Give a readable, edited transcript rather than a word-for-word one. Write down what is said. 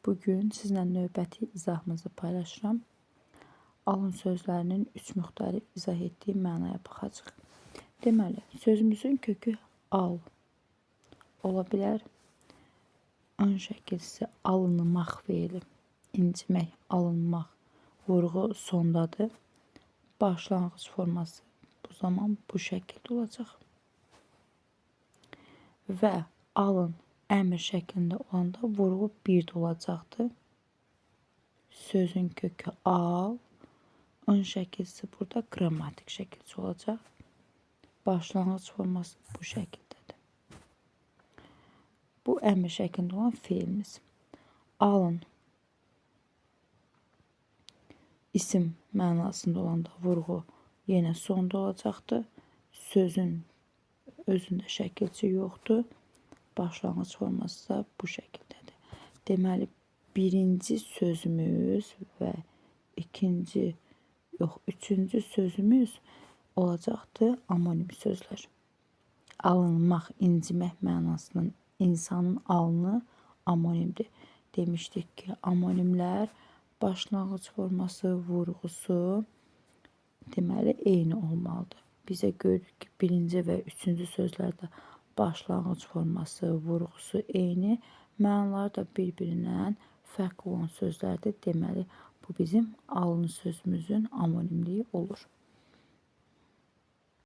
Bugün sizlə növbəti izahımızı paylaşıram. Alın sözlərinin üç müxtəlif izah etdiyi mənaya baxacağıq. Deməli, sözümüzün kökü al ola bilər. Ön şəkilsi alınmaq feili, incimək, alınmaq vurğu sondadır. Başlanğıc forması bu zaman bu şəkildə olacaq. Və alın əmr şəklində olanda vurğu birdə olacaqdır. Sözün kökü al, ön şəkilsi burada qrammatik şəkilsi olacaq. Başlanğıc forması bu şəkildədir. Bu əmr şəklində olan feilimiz. Alın isim mənasında olanda vurğu yenə sonda olacaqdır. Sözün özündə şəkilçi yoxdur. Başlanğıc forması da bu şəkildədir. Deməli, birinci sözümüz və ikinci, yox, üçüncü sözümüz olacaqdır amonim sözlər. Alınmaq, incimək mənasının insanın alnı amonimdir. Demişdik ki, amonimlər başlanğıc forması, vurğusu deməli eyni olmalıdır. Bizə görürük ki, birinci və üçüncü sözlərdə başlanğıc forması, vurğusu eyni, mənaları da bir-birindən fərqli olan sözlərdir. Deməli, bu bizim alın sözümüzün amonimliyi olur.